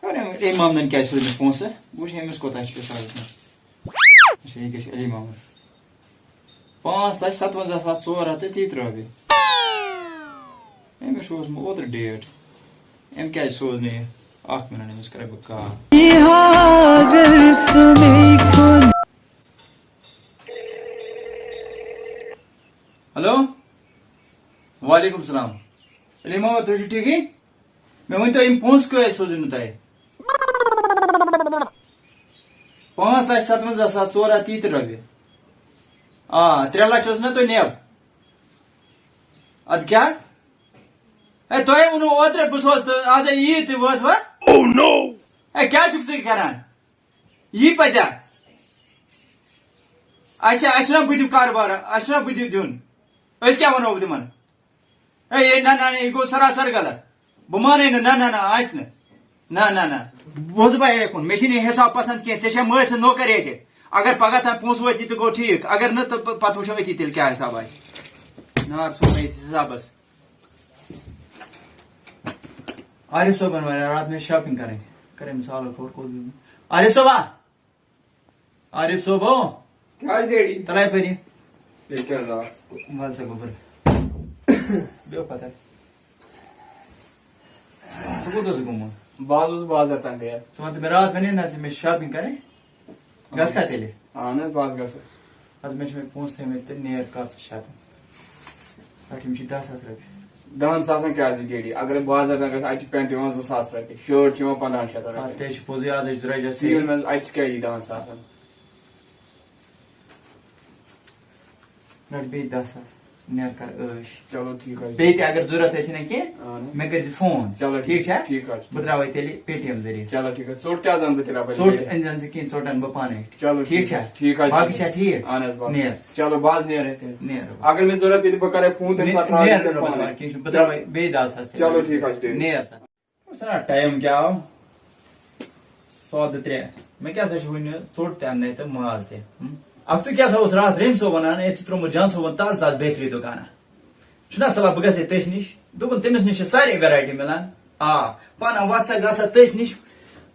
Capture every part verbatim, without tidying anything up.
اَمہِ مامنَن کیٛازِ سوٗز نہٕ پونٛسہٕ؟ بہٕ وٕچھِ أمِس کوٗتاہ چھُ سوزُن۔ اچھا، یہِ کیٛاہ چھُ علی مامُن؟ پانٛژھ لَچھ سَتوَنٛزاہ ساس ژور ہَتھ تہٕ تیٚیہِ ترٛےٚ رۄپیہِ۔ أمِس چھُ اوسمُت اوترٕ ڈیٹ۔ أمۍ کیٛازِ سوز نہٕ یہِ؟ اَکھ مِنَٹ، أمِس کَرَے بہٕ کال۔ ہیلو۔ وعلیکم السلام۔ علی محمد، تُہۍ چھِو ٹھیٖکٕے؟ مےٚ ؤنۍ تو، یِم پونٛسہٕ کٔہۍ سوٗزِو نہٕ تۄہہِ؟ پانٛژھ لَچھ سَتوَنٛزاہ ساس ژور ہَتھ تیٚیہِ ترٛےٚ رۄپیہِ۔ آ، ترٛےٚ لَچھ اوس نہ تۄہہِ نیب؟ اَدٕ کیٛاہ؟ ہے، تۄہے ووٚنوُ اوترٕ، بہٕ سوزٕ تہٕ آز ہے یی تہِ وٲژ وۄنۍ۔ Oh no! ہے، کیٛاہ چھُکھ ژٕ کران؟ یی پَزیٛا؟ اَسہِ چھا، اَسہِ چھُنہ بٕتھِ کارٕبار، اَسہِ چھُنہ بٕتھِ دیُن؟ أسۍ کیٛاہ وَنو تِمَن؟ ہے، یے، نہ، نہ، نہ، یہِ گوٚو سراسر غلط۔ بہٕ مانَے نہٕ، نہ، نہ، نہ، آسہِ نہٕ۔ نہ، نہ، نہ۔ بوز بہٕ یِکُن، مےٚ چھِنہٕ یہِ حساب پسنٛد کینٛہہ۔ ژےٚ چھےٚ مٲلۍ سٕنٛز نوکر ییٚتہِ۔ اگر پگاہ تام پونٛسہٕ وٲتی تہٕ گوٚو ٹھیٖک، اگر نہٕ تہٕ پ-، پتہٕ وٕچھو أتی تیٚلہِ کیٛاہ حساب آسہِ۔ نار ژھٕنو أتھۍ حسابس۔ عارف صٲبن وَنیٛاو راتھ مےٚ shopping کَرٕنۍ۔ کَرے مِثال اور کوٚت گوٚمُت؟ عارف صٲبا! عارف صٲب ہو؟ کیٛاہ حظ ڈیڈی؟ تَلے پٔری۔ ییٚکیٛاہ حظ آس۔ وَل سا گوٚبُر۔ بیٚہو پَتہٕ۔ ژٕ کوٚت اوسُکھ گوٚمُت؟ بہٕ حظ اوسُس بازر تام گٔیَس۔ ژٕ وَن تہٕ مےٚ راتھ وَنے نہ ژٕ مےٚ چھِ shopping کَرٕنۍ۔ گژھکھا تیٚلہِ؟ اَہَن حظ، بہٕ حظ گژھٕ۔ اَدٕ مےٚ چھِ مےٚ پونٛسہٕ تھٲیمٕتۍ تہٕ نیر کر ژٕ شَتَن۔ پٮ۪ٹھ یِم چھِ دَہ ساس رۄپیہِ۔ دَہَن ساسَن کیٛاہ حظ یہِ ڈیڈی؟ اَگَرے بازَر تام گژھِ، اَتہِ چھِ pant یِوان زٕ ساس رۄپیہِ، shirt چھِ یِوان پنٛداہَن شیٚتَن آ، رۄپیہِ۔ تیٚلہِ چھِ پوٚزُے، آز ہے چھُ درٛۄجَر ژٕ یہِ سۭتۍ۔ ؤنۍ مےٚ، اَتہِ چھِ کیٛاہ یی دَہَن ساسَن؟ رَٹ بیٚیہِ دَہ ساس، نیر کر عٲش۔ چلو ٹھیٖک حظ چھُ۔ بیٚیہِ تہِ اگر ضوٚرَتھ ٲسی نہ کینٛہہ، اَہَن حظ۔ مےٚ کٔرۍ زِ phone۔ چلو ٹھیٖک چھا؟ ٹھیٖک حظ چھُ۔ بہٕ ترٛاوَے تیٚلہِ Paytm ذٔریعہٕ۔ چلو ٹھیٖک حظ۔ ژوٚٹ تہِ حظ اَنہٕ بہٕ تیٚلہِ اَپٲرۍ ژوٚٹ ذٔریعہٕ۔ أنۍ زَن ژٕ کِہیٖنۍ، ژوٚٹ اَنہٕ بہٕ پانَے۔ چلو ٹھیٖک ٹھیٖک چھا؟ حظ۔ ٹھیٖک حظ چھُ۔ باقٕے چھا ٹھیٖک؟ اَہَن حظ، باقٕے۔ نیر۔ چلو بہٕ حظ نیرٕ تیٚلہِ۔ نیر۔ اگر مےٚ ضوٚرَتھ پیٚیہِ تہٕ بہٕ کَرَے phone، تَمہِ ساتہٕ ترٛاوَے نیر، بہٕ پانَے۔ کینٛہہ چھُنہٕ، بہٕ ترٛاوَے بیٚیہِ دَہ ساس تیٚلہِ۔ چلو ٹھیٖک حظ چھُ۔ نیر سا۔ وٕچھ سا ٹایم کیٛاہ آو؟ ساڑٕ ترٛےٚ۔ مےٚ کیٛاہ سا چھُ وٕنہِ ژوٚٹ تہِ اَننَے تہٕ ماز تہِ۔ ہُم؟ اَکھتُے کیٛاہ سا اوس راتھ رٔمۍ صٲب وَنان، أمۍ چھِ ترٛوومُت جان صٲبَن تازٕ تازٕ بیکری دُکانہ۔ چھُنہ سَلہ بہٕ گژھٕ ہے تٔسۍ نِش۔ دوٚپُن تٔمِس نِش چھِ سارے variety مِلان۔ آ، پانہٕ وَتھ سا گژھ سا تٔسۍ نِش۔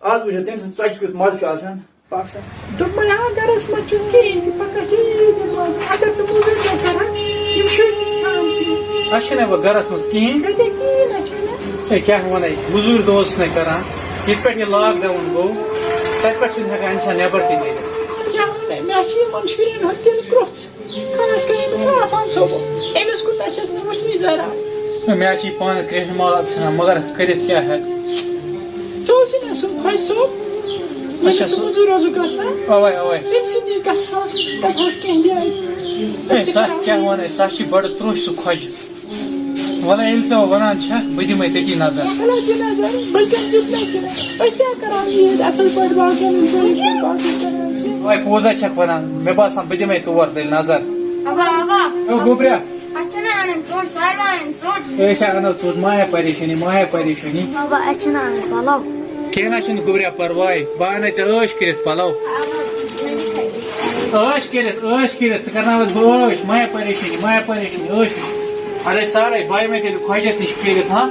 آز وٕچھو تٔمۍ سٕنٛز ژۄچہِ کیُتھ مَزٕ چھُ آسان۔ پَکھ سا۔ دوٚپمَے، آ، گَرَس منٛز چھُنہٕ کِہیٖنۍ تہِ، پَکان چھِ عیٖد نٮ۪مازِ۔ اگر ژٕ موٚزوٗرۍ چھَکھ کَران، یِم شُرۍ تہِ کھٮ۪ن۔ اَسہِ چھِنہٕ وۄنۍ گَرَس منٛز کِہیٖنۍ۔ کَتہِ کِہیٖنۍ نہ چھُنہٕ۔ ہے، کیٛاہ وَنَے، موٚزوٗرۍ دۄہ اوس نہٕ کَران۔ ییٚتہِ پٮ۪ٹھ یہِ lockdown گوٚو، تَتہِ پٮ۪ٹھ چھُنہٕ ہٮ۪کان اِنسان نٮ۪بَر تہِ نیٖرِتھ۔ کیٛاہ وَنَے، مےٚ چھِ یِمَن شُرٮ۪ن ہُنٛد دِل کرٛوٚژھ۔ خاص کر أمِس عرفان صٲبُن۔ أمِس کوٗتاہ چھَس نہٕ وٕچھنٕے ذرا۔ ہے، مےٚ حظ چھِ یہِ پانہٕ کرٛیٚہنہِ مال اَتھ ژھٕنان، مگر کٔرِتھ کیٛاہ ہٮ۪کہٕ؟ ژٕ اوسُے نہ سُہ خۄجہِ صٲب، ییٚلہِ اچھا، ژٕ سُہ موٚزوٗرۍ اوسُکھ گژھان، اَوَے، اَوَے۔ تٔمۍ سٕے نِش گژھٕ ہا، دَپہٕ ہَس کینٛہہ دِ اَسہِ۔ ہے، سۄ کیٛاہ وَنَے، سۄ چھِ بَڑٕ ترٛوٚش سُہ خۄجہِ۔ وَلہٕ ییٚلہِ ژٕ وَنان چھَکھ، بہٕ دِمَے تٔتی نظر۔ وَلہٕ دِ نظر، بٔلکہِ دیُت نہ کینٛہہ۔ أسۍ کیٛاہ کَران یہِ ییٚتہِ اَصٕل پٲٹھۍ باقیَن ہٕنٛز کٲم چھِ باقٕے کَران چھِ۔ وَے پوٚز ہا چھَکھ وَنان، مےٚ باسان بہٕ دِمَے تور تیٚلہِ نظر۔ اَوا، اَوا۔ او گوٚبریا۔ اَتھ چھَنہٕ اَنٕنۍ ژوٚٹ، سارِوٕے اَنٕنۍ ژوٚٹ۔ أسۍ ہا اَنو ژوٚٹ، مہ ہےٚ پریشٲنی، مہ ہےٚ پریشٲنی۔ اَوا، اَسہِ چھِنہٕ اَنٕنۍ پَلو۔ کینٛہہ نہ چھُنہٕ گوٚبریا پَرواے، بہٕ اَنَے ژےٚ عٲش کٔرِتھ پَلو۔ عٲش کٔرِتھ، عٲش کٔرِتھ، ژٕ کرناوَتھ بہٕ عٲش، مہ ہےٚ پریشٲنی، مہ ہےٚ پریشٲنی، عٲش کٔرِتھ۔ اَدٕ أسۍ سارے بایہِ مےٚ تیٚلہِ خۄجَس نِش پھیٖرِتھ، ہا؟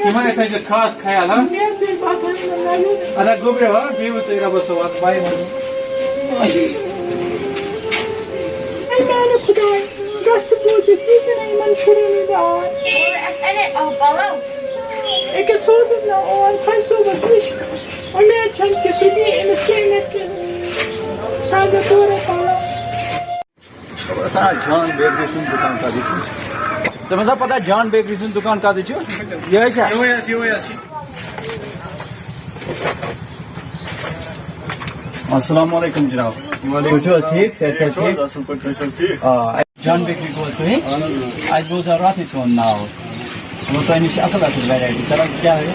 تِمَن ہے تھٲیزِ خاص خیال، ہا؟ اَدٕ ہا گوٚبرِو، ہا؟ بیٚہِو تُہۍ رۄبَس حوالہٕ، بایہِ مےٚ۔ اے میٛانہِ خۄداے، گژھ تہٕ بوٗزِتھ، یہِ تہِ نہٕ یِمَن شُرٮ۪ن ہُنٛد آے۔ اَسہِ اَنے اَو پَلو۔ أکیٛاہ سوزُکھ نہ اور، خۄجہِ صٲبَس نِش۔ اُمید چھَم کہِ سُہ دِیہِ أمِس کینٛہہ نَتہٕ کینٛہہ۔ سُہ اَنہِ تورَے پَلو۔ خبر سا جان بیکری سُنٛد دُکان کَتہِ چھُ؟ ژےٚ ما چھا پَتہ جان بیکری سُنٛد دُکان کَتہِ چھُ؟ یِہوٚے چھا؟ یِہوٚے حظ، یِہوٚے حظ چھُ۔ السلام علیکم جناب۔ وعلیکم تُہۍ چھِو حظ السلام۔ ٹھیٖک؟ صحت چھا ٹھیٖک چھِو حظ؟ ٹھیٖک؟ اَصٕل پٲٹھۍ، تُہۍ چھِو حظ ٹھیٖک؟ آ، جان بیکری چھِو حظ تُہۍ؟ اَہَن حظ، اۭں۔ اَسہِ بوٗز حظ راتھٕے تُہُنٛد ناو۔ وۄنۍ تۄہہِ نِش چھِ اَصٕل اَصٕل variety۔ تۄہہِ چھِ کیٛاہ ہیٚیِو؟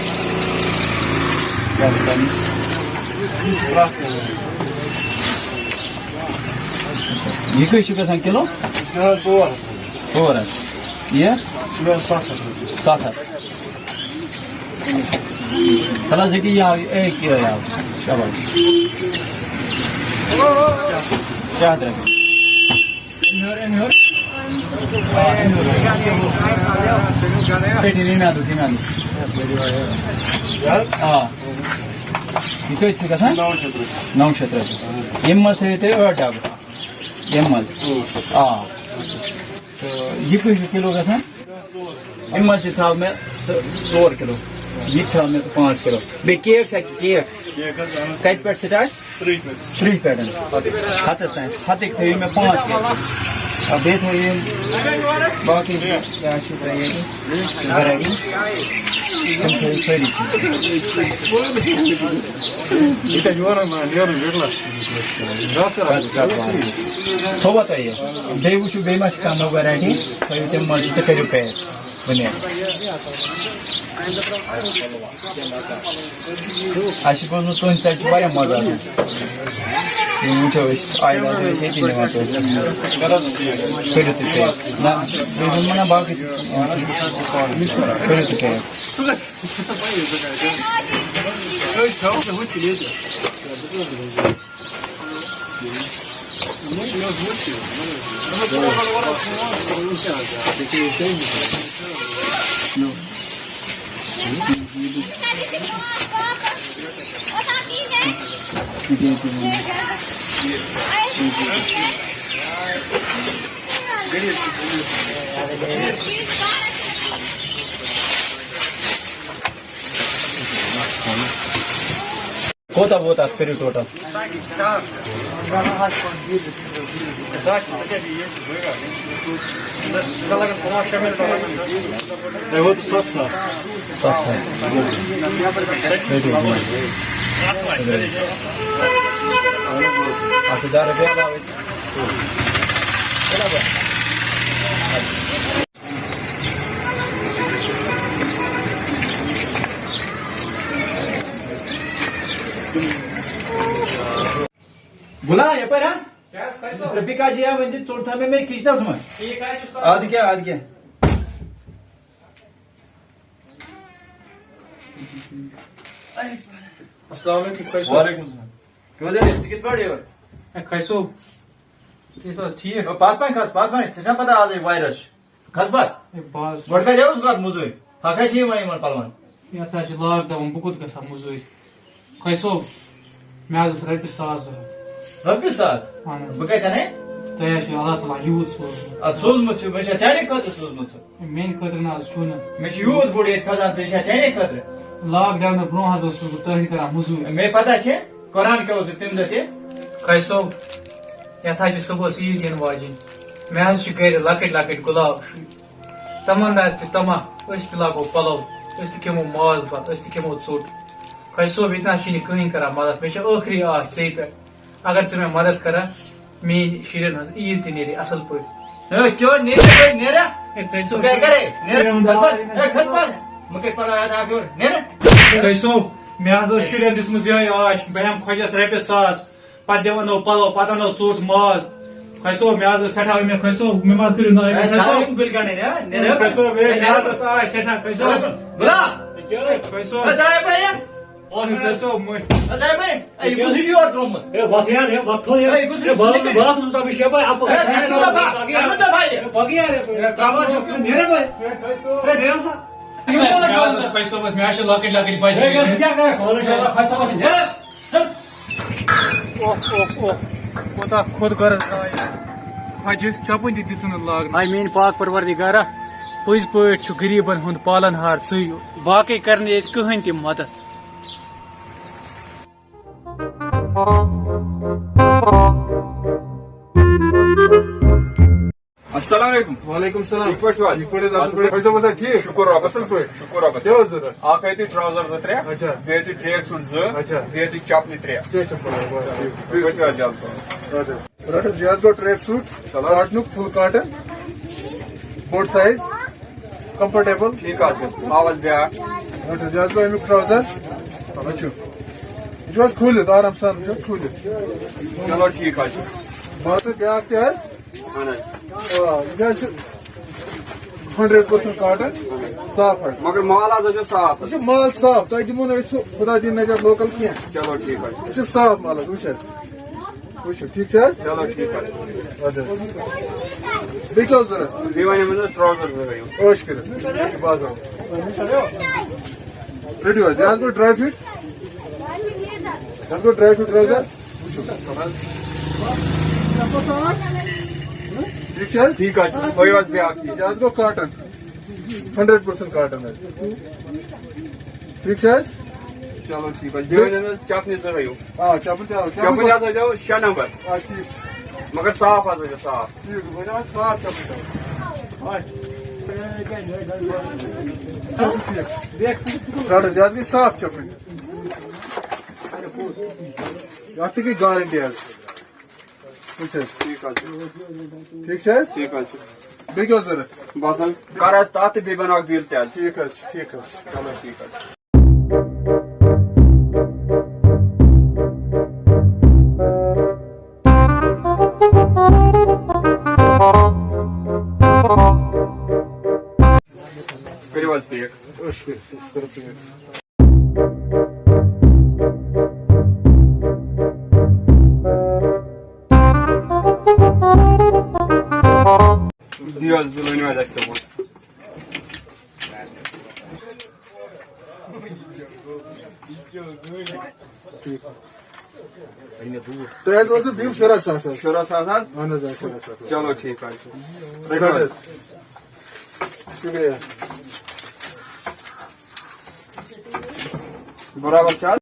کیٛاہ ہیٚیِو تۄہہِ؟ پرٛٮ۪تھ کینٛہہ۔ یہِ کٔہۍ چھُ گژھان کِلوٗ؟ یہِ چھُ گژھان ژور ہَتھ۔ ژور ہَتھ۔ یہِ؟ یہِ چھُ گژھان ستھ ہَتھ رۄپیہِ۔ ستھ ہَتھ۔ تَلہٕ حظ ییٚکیٛاہ یہِ آو، یہِ أکۍ یہِ آو۔ شاباش۔ شےٚ ہَتھ رۄپیہِ۔ أمۍ ہیوٚر، أمۍ ہیوٚر۔ آ، أمۍ ہیوٚر۔ ٹھیٖک، ٹھیٖک، ییٚمہِ اَندُک، ییٚمہِ اَندُک۔ آ۔ یہِ کۭتِس چھُ گژھان؟ نَو شیٚتھ رۄپیہِ۔ نَو شیٚتھ رۄپیہِ۔ ییٚمہِ منٛز تھٲیِو تُہۍ ٲٹھ ڈَبہٕ۔ ییٚمہِ منٛز۔ ٲٹھ شیٚتھ۔ آ۔ تہٕ یہِ کۭتِس چھُ کِلوٗ گژھان؟ اَمہِ منٛز تہِ تھاو مےٚ ژٕ ژور کِلوٗ، یہِ تہِ تھاو مےٚ ژٕ پانٛژھ کِلوٗ۔ بیٚیہِ کیک چھا کیک؟ کیک حظ، اَہَن حظ۔ کَتہِ پٮ۪ٹھ سِٹارٹ؟ تٕرٛہہِ پٮ۪ٹھ۔ تٕرٛہہِ پٮ۪ٹھ۔ ہَتَس تام۔ ہَتٕکۍ تھٲیِو مےٚ پانٛژھ کِلوٗ۔ آ، بیٚیہِ تھٲیِو یِم باقٕے کیٛاہ چھِ تۄہہِ ییٚتہِ وٮ۪رایٹی، تِم تھٲیِو سٲری۔ یہِ کَتہِ یورٕ اَنان؟ نیرُن وِرلا۔ تھوٚوا تۄہہِ یہِ؟ بیٚیہِ وٕچھِو، بیٚیہِ ما چھِ کانٛہہ نٔو وٮ۪رایٹی؟ تھٲیِو تَمہِ منٛز تہِ تہٕ کٔرِو پیک۔ بنیٛا۔ اَسہِ چھُ بوٗزمُت تُہٕنٛدِ سایڈٕ چھُ واریاہ مَزٕ آسان۔ یِم وٕچھو أسۍ، آیہِ آسو أسۍ ییٚتی نِوان تُہۍ۔ کٔرِو تُہۍ پیک۔ نہ، بیٚیہِ ووٚنمو نہ باقٕے۔ کٔرِو تُہۍ پیک۔ کوتاہ ووت اَتھ؟ کٔرِو ٹوٹل۔ تۄہہِ ووت ستھ ساس۔ ستھ ساس۔ رٔٹِو۔ اَتھ چھِ دَہ رۄپیہِ علاوٕے۔ بُلا یَپٲرۍ، ہا؟ کیٛاہ حظ، خۄش صٲب؟ رفیقہ جی، ہا، ؤنۍ زِ ژوٚٹ تھاو مےٚ مےٚ کِچنَس منٛز۔ ٹھیٖک حظ چھُ، سَر۔ اَدٕ کیٛاہ، اَدٕ کیٛاہ۔ السلام علیکم، خۄش صٲب۔ وعلیکم السلام۔ کیٛاہ دٔلیٖل؟ ژٕ کِتھ پٲٹھۍ یور؟ ہے، خۄش صٲب، تُہۍ چھِو حظ ٹھیٖک؟ ہے، پَتھ پَہَن کھَس، پَتھ پَہَن۔ ژےٚ چھےٚ پَتہ آزٕے وایرَس چھُ؟ کھَس پَتھ۔ ہے، بہٕ حظ چھُس گۄڈٕ کَتہِ اوس گۄڈٕ مٔزوٗرۍ؟ ہۄکھَے چھِ یِوان یِمَن پَلوَن۔ یَتھ حظ چھِ لاک ڈاوُن، بہٕ کوٚت گژھٕ ہا مٔزوٗرۍ؟ خۄش صٲب، مےٚ حظ اوس رۄپیہِ ساس ضوٚرَتھ۔ رۄپیہِ ساس؟ اَہَن حظ۔ بہٕ کَتہِ اَنَے؟ تۄہہِ حظ چھُ اللہ تعالیٰ یوٗت سوٗزمُت۔ اَدٕ سوٗزمُت چھُ، مےٚ چھا چانہِ خٲطرٕ سوٗزمُت سُہ؟ میٛانہِ خٲطرٕ نہ حظ چھُنہٕ۔ مےٚ چھُ یوٗت بوٚڑ ییٚتہِ خزانہٕ، تیٚلہِ چھا چانے خٲطرٕ؟ لاک ڈاونہٕ برونٛہہ حظ اوسُس بہٕ تُہٕنٛدِ کران مٔزوٗرۍ۔ مےٚ پتہ چھِ، قرآن کیٛاہ اوس تَمہِ دۄہ تہِ؟ خۄش صٲب، یَتھ حظ چھِ صُبحس عیٖد یِنہٕ واجِنۍ۔ مےٚ حظ چھِ گرِ لۄکٕٹۍ لۄکٕٹۍ گۄلاب شُرۍ۔ تِمن حظ چھِ طمع، أسۍ تہِ لاگو پلو، أسۍ تہِ کھٮ۪مو ماز بتہٕ، أسۍ تہِ کھٮ۪مو ژوٚٹ۔ خۄش صٲب، ییٚتہِ نہ حظ چھِنہٕ کٕہٕنۍ کران مدد۔ مےٚ چھِ ٲخری آش ژےٚ پٮ۪ٹھ۔ اگر ژٕ مےٚ مدد کرکھ، میٛانہِ شُرٮ۪ن ہٕنٛز عیٖد تہِ نیرِ اَصٕل پٲٹھۍ۔ ہے، کیٛاہ نیرِ، ہے، نیرِ؟ ہے، تۄہہِ چھُو بہٕ کیٛاہ کرے؟ نیرِ، کھس پتھ، ہے، کھس پتھ۔ مےٚ کَتہِ پَتہ آیہِ اَتھ یورٕ؟ نیرِ۔ تۄہہِ چھُو، مےٚ حظ ٲس شُرٮ۪ن دِژمٕژ یِہوٚے آش، بہٕ ہٮ۪مہٕ خۄجَس رۄپیَس ساس، پَتہٕ دِمہٕ نو پَلو، پَتہٕ اَنو ژوٚٹ ماز۔ خۄجہِ صٲب، مےٚ حظ ٲس سٮ۪ٹھاہ اُمید، خۄجہِ صٲب، مےٚ ما حظ کٔرِو نٲنۍ، ہے، خۄجہِ صٲب۔ ترٛاو یِم گُلۍ گَنٛڈٕ، ہے، نیرِ۔ خۄجہِ صٲب، ہے، مےٚ حظ ٲس آش سٮ۪ٹھاہ، خۄجہِ صٲب۔ بُرا۔ ہے، خۄجہِ صٲب۔ ہے، ترٛاو یَپٲرۍ یہِ۔ اَہَن خۄجہِ صٲب، مٔنٛزۍ۔ ہے، ترٛاو یَپٲرۍ۔ ہے، یہِ کُس چھُ یور ترٛوومُت؟ ہے، وۄتھ یار، ہے، وۄتھ تھو یار۔ ہے، یہِ کُس چھُ ہے، بَرُن، سُہ بَرُن، ژٕ ہا بیٚیہِ شےٚ بَے اَپٲرۍ۔ ہے، ہے، ژٕ دَفا، پَکھ یار۔ ہے، دَفا یہِ۔ ہے، پَکھ یار، ہے، کَمال چھُ۔ ہے، نیرٕ بَے۔ ہے، نیرٕ سا۔ مےٚ حظ ٲس خۄجہِ صٲبَس، مےٚ حظ چھِ لۄکٕٹۍ لۄکٕٹۍ بَچہِ۔ ہے، یار، بہٕ کیٛاہ کَرٕ؟ خۄجہِ صٲب، خۄجہِ صٲبَس چھِ نیرٕ۔ اوہ، اوہ، اوہ، کوٗتاہ خۄد غرض درٛاو یہِ۔ خۄجہِ چَپٕنۍ تہِ دِژٕنہٕ لاگنہٕ۔ آے میٛٲنۍ پاک پروردگارا، پٔزۍ پٲٹھۍ چھُ غریٖبَن ہُنٛد پالَن ہار ژٕے یوت۔ باقٕے کَرِ نہٕ ییٚتہِ کٕہٕنۍ تہِ مَدَد۔ السلام علیکم۔ وعلیکم السلام۔ ٹھیٖک پٲٹھۍ چھِو حظ؟ ٹھیٖک پٲٹھۍ حظ، اَصٕل پٲٹھۍ۔ خۄجہِ صٲب اوسا ٹھیٖک؟ شُکُر رۄبَس اَصٕل کُن۔ پٲٹھۍ۔ شُکُر رۄبَس کُن۔ کیٛاہ اوس ضوٚرَتھ؟ اَکھ ہٲیِو تُہۍ ٹرٛاؤزر زٕ ترٛےٚ، اچھا۔ بیٚیہِ ہٲیِو تُہۍ ٹرٛیک سوٗٹ زٕ، اچھا۔ بیٚیہِ ہٲیِو تُہۍ چَپنہِ ترٛےٚ۔ کیٚنٛہہ چھُنہٕ پَرواے، بَس ٹھیٖک۔ ؤتھِو حظ جلد پَہَم۔ اَدٕ حظ۔ رَٹ حظ، یہِ حظ گوٚو ٹرٛیک سوٗٹ، چلو۔ کاٹنُک، فُل کاٹَن، بوٚڑ سایز، کمفٲٹیبٕل۔ ٹھیٖک حظ چھُ۔ آو حظ بیٛاکھ؟ رَٹ حظ، یہِ حظ گوٚو اَمیُک ٹرٛاوزَر۔ اچھا۔ یہِ چھُ حظ کھوٗلِتھ، آرام سان، یہِ چھُ حظ کھوٗلِتھ۔ چلو، ٹھیٖک حظ چھُ۔ باقٕے بیٛاکھ تہِ حظ۔ اَہَن حظ۔ آ، یہِ حظ چھُ ہنڈریڈ پٔرسنٹ کاٹن، صاف حظ۔ مگر مال حظ چھُ صاف یہِ حظ۔ چھُ مال صاف، تۄہہِ دِمو نہٕ أسۍ ہُہ خۄدا دِیِن نجات لوکل کینٛہہ۔ چلو، ٹھیٖک حظ چھُ۔ یہِ چھُ صاف مال حظ، وٕچھ حظ۔ وٕچھِو، ٹھیٖک چھِ حظ؟ چلو، ٹھیٖک حظ چھُ۔ اَدٕ حظ۔ بیٚیہِ کیٛاہ اوس ضوٚرَتھ؟ بیٚیہِ وَنیو مےٚ دوٚپ ٹرٛاوزَر زٕ ؤنِو۔ عٲش کٔرِتھ۔ بازرٕ۔ رٔٹِو حظ، یہِ حظ گوٚو ڈرٛاے فِٹ۔ تَتھ گوٚو ڈرٛاے فرٛوٗٹ روزدار۔ وٕچھِو۔ ٹھیٖک چھِ حظ؟ ٹھیٖک حظ چھُ۔ تھٲیِو حظ بیٛاکھ پیٖس۔ یہِ حظ گوٚو کاٹَن۔ ہنڈرڈ پٔرسنٹ کاٹَن حظ۔ ٹھیٖک چھِ حظ؟ چلو ٹھیٖک حظ۔ بیٚیہِ ؤنِو حظ چَپنہِ زٕ ہٲیِو۔ آ، چَپٕنۍ تہِ آ، چَپٕنۍ چَپٕنۍ حظ ہٲیزیو شےٚ نمبر۔ آ، ٹھیٖک۔ مگر صاف حظ ہٲیزیو، صاف۔ ٹھیٖک، وۄنۍ حظ صاف چَپٕنۍ تھاوٕنۍ۔ ٹھیٖک۔ کَڑ حظ، یہِ حظ گٔے صاف چَپٕنۍ۔ اَتھ تہِ گٔے گارنٹی حظ۔ وٕچھ حظ۔ ٹھیٖک حظ چھُ۔ ٹھیٖک چھِ حظ؟ ٹھیٖک حظ چھُ۔ بیٚیہِ کیٛاہ اوس ضوٚرَتھ؟ بَس حظ، کَر حظ تَتھ تہٕ بیٚیہِ بَناو بِل تہِ حظ۔ ٹھیٖک حظ چھُ، ٹھیٖک حظ چھُ۔ چلو ٹھیٖک حظ چھُ۔ کٔرِو حظ پیک۔ أسۍ کٔرِو، أسۍ کٔرِو پیک۔ دِیِو حظ بِل، ؤنِو حظ اَسہِ کیٛاہ گوٚو۔ تۄہہِ حظ اوسوٕ بِل شُراہ ساس حظ۔ شُراہ ساس حظ؟ اَہَن حظ، آ، شُراہ ساس۔ چلو ٹھیٖک حظ چھُ۔ رٔٹِو حظ۔ شُکریہ۔ برابر چھا؟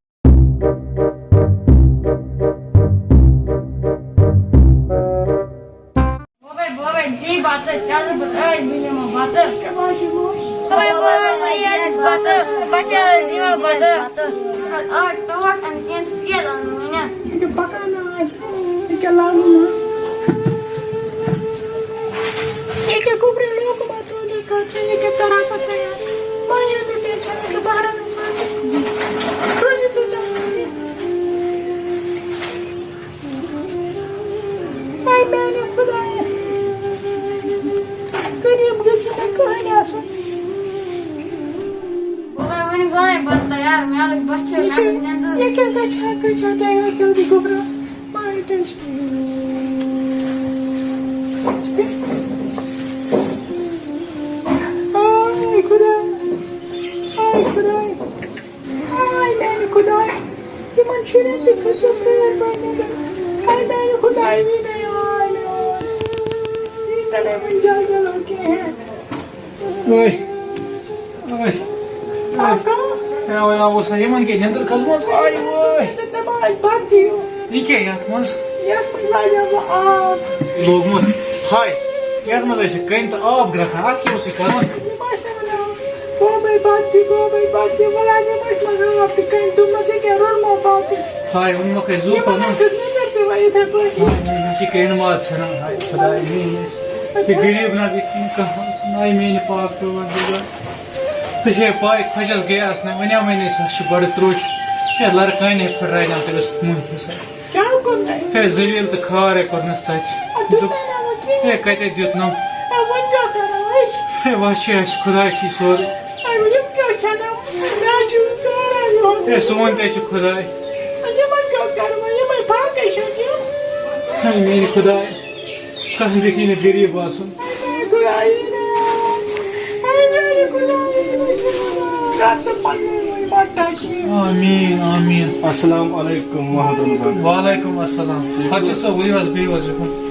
بوبے، بوبے، دی بتہٕ، کیٛاہ دِمہٕ بہٕ؟ ٲے، بہٕ نِمہٕ بتہٕ۔ بوبے، بوبے، دی اَسہِ بتہٕ، بچہٕ، دی مےٚ بتہٕ۔ آ، ٹوٹھ اَنہٕ کینٛہہ سیٖر اَنہٕ وٕنہِ۔ یہِ کیٛاہ پکان آسہِ؟ یہِ کیٛاہ لاگُن؟ یہِ کیٛاہ گوٚبرا لوگمُت؟ تُہٕنٛدِ خٲطرٕ یہِ کیٛاہ تران پتہٕ تیار؟ وۄنۍ یِیِو تُہۍ ٹینشن، یہِ کیٛاہ بہرن منٛز؟ روٗزِو تُہۍ جلدی۔ اے میٛانہِ خۄدایہ، غریٖب گژھِ نہٕ کٕہٕنۍ آسُن۔ بہٕ وَنہٕ وۄنۍ بَتہٕ تیار، مےٚ لٔج بۄچھِ، یہِ مےٚ کیٛاہ، لٔج نٮ۪نٛدٕر۔ یہِ کیٛاہ گژھِ ہا، گژھِ ہا تیار جلدی گوٚبرا؟ آے خۄداے، آے خۄداے، آے میٛانہِ خۄداے، یِمن شُرٮ۪ن تہِ کھٔژ مےٚ پرٛٲنۍ پٲٹھۍ نٮ۪بر۔ آے میٛانہِ خۄداے، وٕنہِ آے مےٚ، آے۔ یہِ تہِ نَے وٕنہِ جلدی لوٚگ کِہیٖنۍ۔ وٲے، وٲے، وٲے۔ آقا۔ ہے، وۄنۍ آوُس نہ یِمن کیٛاہ نٮ۪نٛدٕر کھٔژمٕژ؟ آے وٲے۔ مےٚ دوٚپ، آے بَتہٕ دِیِو۔ یہِ کیٛاہ یَتھ منٛز؟ یَتھ منٛز لاجیو بہٕ آب۔ لوگمُت؟ ہاے، یَتھ منٛز حظ چھِ کَنہِ تہٕ آب گرٛٮ۪کھان، اَتھ کیٛاہ اوس یہِ کَرُن؟ یہِ ما چھِ وَنان، بوبَے بَتہٕ دِ، بوبَے بَتہٕ دِ، وۄنۍ لاجیو أتھۍ منٛز آب تہٕ کَنہِ دوٚپمَس، یہِ کیٛاہ روٚنمو بَتہٕ؟ ہاے، ووٚنمَکھ اَسہِ زُو یِمَن پَنُن۔ حظ کٔر نٮ۪نٛدٕر تہِ وۄنۍ یِتھَے پٲٹھۍ۔ ہاں، یہِ چھِ کَنہِ ماز ژھٕنان، ہاے خۄداے میٛٲنۍ ٲسۍ۔ یہِ غریٖب نہ گژھِ یِم کانٛہہ آسُن، آے میٛانہِ پاک پروردگار۔ ژےٚ چھے پَے، خۄجَس گٔیَس نہ، وَنیٛاو مےٚ نہ، سُہ چھُ بَڑٕ ترٛوٚچ۔ ہے، لَرٕ کانہِ پھٕٹراوناو تٔمِس مُہہِ حِساب۔ کیٛاہ کوٚر مےٚ؟ ہے، ذلیٖل تہٕ خوار ہے کوٚرنَس تَتہِ۔ اَدٕ دیُت دوٚپ، نہ وۄنۍ کینٛہہ۔ ہے، کَتہِ دیُتنَم؟ اَدٕ وۄنۍ کیٛاہ کَرو أسۍ؟ ہے، وۄنۍ چھِ اَسہِ خۄداے سٕے سورُے۔ اَدٕ وۄنۍ یِم کیٛاہ کھٮ۪نَو؟ مےٚ حظ چھُ پیاران یِہُنٛد۔ ہے، سون تہِ حظ چھُ خۄداے۔ اَدٕ یِمَن کیٛاہ کَرو؟ یِمَے باقٕے چھِ یِم۔ ہے، میٛانہِ خۄداے۔ کانٛہہ گژھی نہٕ غریٖب آسُن۔ آمیٖن، آمیٖن۔ السلام علیکم محمد رمضان۔ وعلیکم السلام۔ خۄجہِ صٲب، ؤلِو حظ، بِہِو حظ یُکُن۔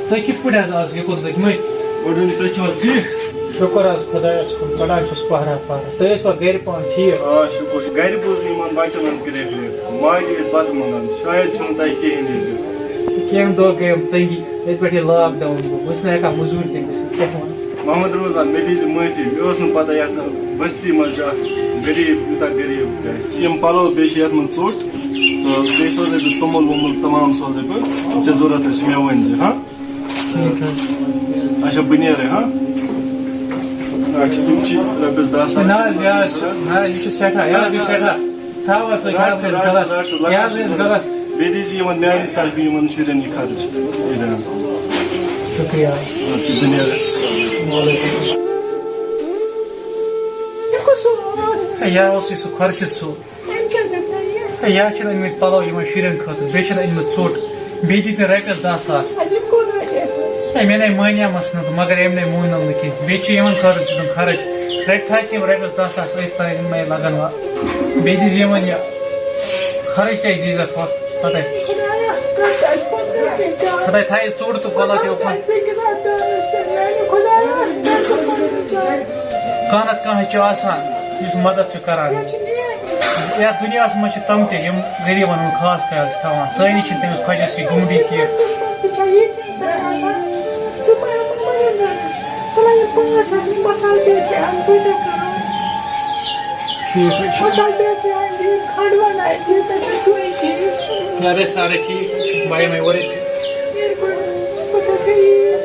تُہۍ کِتھ پٲٹھۍ حظ آز یُکُن لٔگۍ مٕتۍ؟ گۄڈٕ ؤنِو، تُہۍ چھِو حظ ٹھیٖک؟ شُکُر حظ خۄدایَس کُن، کَڑان چھُس پہرا پہرا۔ تُہۍ ٲسوا گرِ پانہٕ ٹھیٖک؟ آ، شُکُر۔ گرِ بوٗز یِمَن بَچَن ہٕنٛز کرٛیکھ کرٛیکھ۔ ماجہِ ٲسۍ بَتہٕ منٛگان، شاید چھُنہٕ تۄہہِ کِہیٖنۍ ییٚتہِ۔ کینٛہہ دۄہ گٔیم تٔنگی، ییٚتہِ پٮ۪ٹھ یہِ لاک ڈاوُن گوٚو، بہٕ چھُس نہٕ ہٮ۪کان مٔزوٗرۍ تہِ گٔژھِتھ، کیٛاہ وَنہٕ؟ محمد رمضان، مےٚ دیٖزِ معٲفی، مےٚ ٲس نہٕ پَتہ یَتھ بٔستی منٛز چھُ اَکھ غریٖب، یوٗتاہ غریٖب گژھِ۔ یِم پَلو بیٚیہِ چھِ یَتھ منٛز ژوٚٹ، تہٕ بیٚیہِ سوزَے بہٕ توٚمُل ووٚمُل تَمام سوزَے بہٕ، یِم ژےٚ ضوٚرَتھ آسہِ، مےٚ ؤنۍ زِ، ہاں؟ ٹھیٖک حظ۔ اچھا، بہٕ نیرٕ، ہاں؟ اچھا، یِم چھِ رۄپیَس دَہ ساس۔ نہ حظ، یہِ حظ چھِ، نہ، یہِ چھِ سٮ۪ٹھاہ، یہِ حظ چھِ سٮ۪ٹھاہ۔ تھاو حظ ژٕ، یہِ حظ ٲسۍ غلط، یہِ حظ ٲسۍ غلط۔ بیٚیہِ دیٖزِ یِمَن میٛانہِ طرفہٕ یِمَن شُرٮ۪ن یہِ خرٕچ۔ شُکریہ۔ بہٕ نیرٕ۔ وعلیکُم السلام۔ یہِ کُس اوس؟ ہے، یہِ اوسُے سُہ خۄرشِد صٲب۔ أمۍ کیٛاہ دیُت مےٚ یہِ؟ ہے، یہِ حظ چھِنہٕ أنۍمٕتۍ پَلو یِمَن شُرٮ۪ن خٲطرٕ، بیٚیہِ چھِنہٕ أنۍمٕتۍ ژوٚٹ، بیٚیہِ دِتِن رۄپیَس دَہ ساس۔ اَدٕ یِم کوٚت رَٹہِ أمۍ؟ ہے، مےٚ نے مٲنیٛامَس نہٕ تہٕ مگر أمۍ نے مونُم نہٕ کینٛہہ، بیٚیہِ چھِ یِمَن خٲطرٕ دِتِن خرٕچ، رَٹہِ تھاو ژٕ یِم رۄپیَس دَہ ساس أتھۍ تام، یِم مےٚ لَگَن وۄنۍ۔ بیٚیہِ دِژ یِمن یہِ خرٕچ تہِ اَسہِ دیٖزٮ۪کھ ہۄتھ پَتَے۔ خۄدایا، کَتھ آسہِ پَتہٕ کیٛاہ؟ خۄداے تھایہِ ژوٚٹ تہٕ پھلَتھ یہِ اوٚکُن۔ بیٚکِس اَتھ دانَس پٮ۪ٹھ میٛانہِ خۄدایا، مےٚ چھُ پَنُن چاے۔ کانٛہہ نَتہٕ کانٛہہ چھُ آسان یُس مدد چھُ کران۔ مےٚ چھُ نیک اِنسان۔ یَتھ دُنیاہَس منٛز چھِ تِم تہِ یِم غریٖبَن ہُنٛد خاص خیال چھِ تھاوان۔ سٲری چھِنہٕ تٔمِس خۄجَس سۭتۍ گُنٛڈی کینٛہہ۔ قٕسمَت تہِ چھا یِتھۍ اِنسان آسان؟ تہٕ بہٕ ہٮ۪مہٕ مَگر نہٕ۔ بہٕ لَگہٕ پانٛژھ ہَتھ، مصالہٕ بیگ تہِ اَنہٕ بہٕ تہِ کَرٕ۔ ٹھیٖک حظ چھُ۔ مصالہٕ بیگ تہِ اَنہٕ، کھنٛڈ وَنٛڈ اَنہٕ، تہِ چھُ کٕہٕنۍ چیٖز۔ اَدٕ حظ، اَدٕ حظ، ٹھیٖک حظ چھُ۔ بہٕ یِمَے اورَے۔ مہربٲنی، بہٕ چھَس ژےٚ عیٖد۔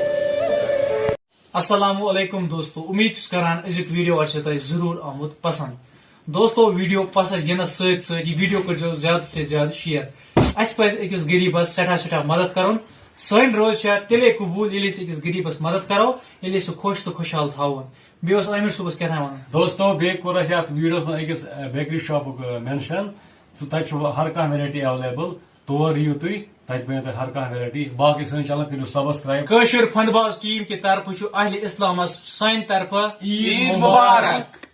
السلام علیکم دوستو، امید چھُس کران أزیُک ویڈیو آسہِ تۄہہِ ضروٗر آمُت پسنٛد۔ دوستو، ویڈیو پسنٛد یِنس سۭتۍ سۭتۍ یہِ ویڈیو کٔرۍزیو زیادٕ سے زیادٕ شیئر۔ اَسہِ پزِ أکِس غریٖبس سٮ۪ٹھاہ سٮ۪ٹھاہ مدد کرُن۔ سٲنۍ روزٕ چھےٚ تیٚلے قبوٗل، ییٚلہِ أسۍ أکِس غریٖبس مدد کرو، ییٚلہِ أسۍ سُہ خۄش تہٕ خۄشحال تھاوون۔ بیٚیہِ اوس عامر صٲبس کیٛاہ تام وَنُن۔ دوستو، بیٚیہِ کوٚر اَسہِ اَتھ ویڈیوس منٛز أکِس، اَ، بیکری شاپُک، اَ، مینشن۔ تہٕ تَتہِ چھُ ہر کانٛہہ ویرایٹی ایویلیبل۔ تور یِیِو تُہۍ، تَتہِ بَنیو تۄہہِ ہر کانٛہہ ویرایٹی۔ باقٕے سٲنۍ چینل کٔرِو سبسکرائب۔ کٲشِر پھنٛدباز ٹیٖم کہِ طرفہٕ چھُ اہلِ اسلامس سانہِ طرفہٕ عیٖد مُبارک۔